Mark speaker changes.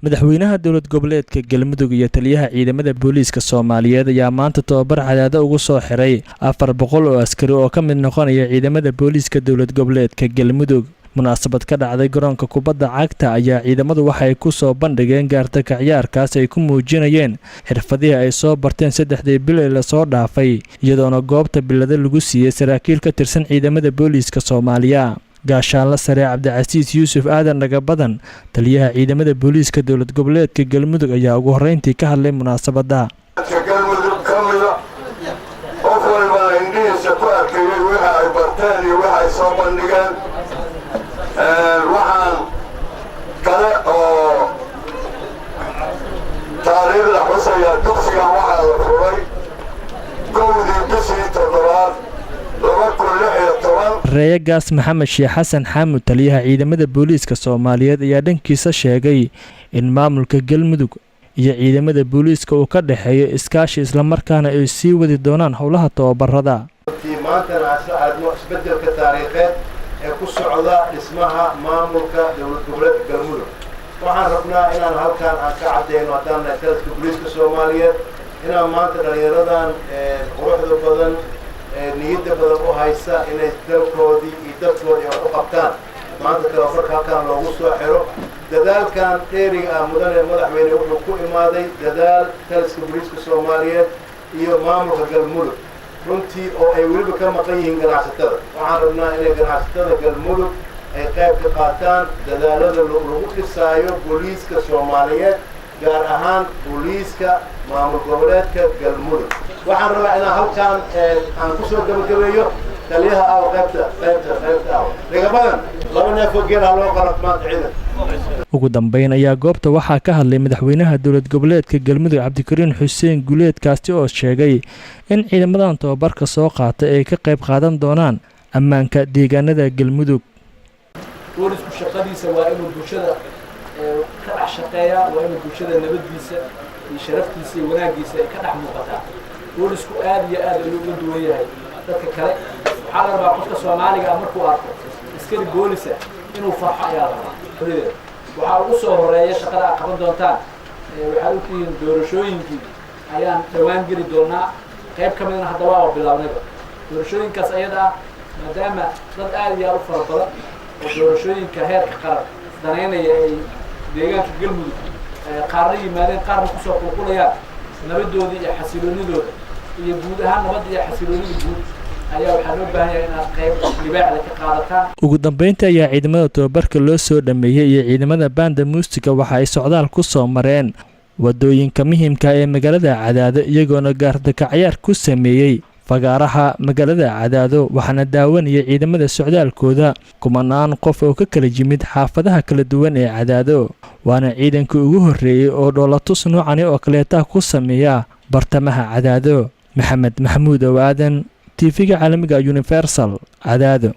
Speaker 1: Madaxweynaha Dowlad Goboleedka Galmudug iyo taliyaha ciidamada booliiska Soomaaliyeed ayaa maanta tababar Cadaado ugu soo xiray 400 oo askari oo ka mid noqonaya ciidamada booliiska Dowlad Goboleedka Galmudug. Munaasabad ka dhacday garoonka kubadda cagta ayaa ciidamadu waxay ku soo bandhigeen gaartaka ciyaarkaas ay ku muujinayeen xirfadihii ay soo barteen 3dii bil ee lasoo dhaafay, iyadoona goobta bilado lagu siiyey saraakiil ka tirsan ciidamada booliiska Soomaaliya. Gaashaanla Sare Cabdicasiis Yuusuf Aadan Dhagabadan, taliyaha ciidamada booliiska Dowlad Goboleedka Galmudug, ayaa ugu horreyntii ka hadlay munaasabadda.
Speaker 2: Galmudug ka mida qof walbaa indhihiisa ku arkayay wixii ay barteen iyo wixi ay soo bandhigeen. Waxaan kale oo taariikhda xusayaa, dugsigan waxaa la furay 1dii bishii toddobaad 2016.
Speaker 1: Reeye Gaas Maxamed Sheekh Xasan Xaamud, taliyaha ciidamada booliiska Soomaaliyeed, ayaa dhankiisa sheegay in maamulka Galmudug iyo ciidamada booliiska uu ka dhexeeyo iskaashi, islamarkaana ay sii wadi doonaan howlaha tababarada.
Speaker 3: Maantana aan isla aragno isbeddelka taariikheed ee ku socda dhismaha maamulka Dowlad Goboleedka Galmudug. Waxaan rabnaa inaan halkaan aan ka caddeyno, haddaan nahay taliska booliiska Soomaaliyeed, inaan maanta dhallinyaradan quruxda badan, niyadda badan u haysa inay dalkoodii iyo dadkoodii wax u qabtaan, maanta tababarka halkaan loogu soo xiro. Dadaalkan dheeriga ah, mudane madaxweyne, wuxuu ku imaaday dadaal taliska booliiska Soomaaliyeed iyo maamulka Galmudug runtii, oo ay weliba ka maqan yihiin ganacsatada. Waxaan rabnaa inay ganacsatada Galmudug ay qayb ka qaataan dadaalada lagu dhisaayo booliiska Soomaaliyeed, gaar ahaan booliiska maamul goboleedka Galmudug. Waxaan rabaa inaan halkaan aan kusoo gabagabeeyo taliyaha aw qaybta aw Dhagabadan, laba neefoo geel ha loo qalo maanta ciidan.
Speaker 1: Ugu dambeyn ayaa goobta waxaa ka hadlay madaxweynaha Dowlad Goboleedka Galmudug, Cabdikariin Xuseen Guuleed, kaasi oo sheegay in ciidamadan tababarka soo qaatay ay ka qayb qaadan doonaan ammaanka deegaanada Galmudug.
Speaker 4: Boolisku shaqadiisa waa inuu bulshada ka dhex shaqeeyaa, waa inuu bulshada nabaddiisa iyo sharaftiisa iyo wanaaggiisa ay ka dhex muuqataa. Boolisku aad iyo aad ayuu uga duwan yahay dadka kale. Waxaa la rabaa qofka Soomaaliga ah markuu arko askari boolisa inuu farxo ayaa la rabaa. Xorideeda waxaa ugu soo horeeya shaqada aad qaban doontaan. Waxaad ogtihiin doorashooyinkii ayaan dhowaan geli doonaa, qayb ka midna hadda waaba bilownayba doorashooyinkaas ayada ah, maadaama dad aad iyo aad u fara badan oo doorashooyinka heerka qaran danaynaya ay deegaanka Galmudug qaarna yimaadeen, qaarna kusoo qulqulayaan, nabadooda iyo xasiloonidooda iyo guud ahaan nabadda iyo xasiloonida guud ayaa waxaa loo baahan yahay inaad qayb libaaxda ka qaadataan.
Speaker 1: Ugu dambeyntii ayaa ciidamada tababarka loo soo dhameeyey iyo ciidamada baanda muusiga waxa ay socdaal ku soo mareen wadooyinka muhiimka ee magaalada Cadaado, iyagoona gaardakacyaar ku sameeyey fagaaraha magaalada Cadaado. Waxaana daawanayay ciidamada socdaalkooda kumanaan qof oo ka kala yimid xaafadaha kala duwan ee Cadaado, waana ciidankii ugu horreeyey oo dhoolatus noocani oo kaleeta ku sameeya bartamaha Cadaado. Maxamed Maxamuud Ow Aadan, TV-ga caalamiga Universal, Cadaado.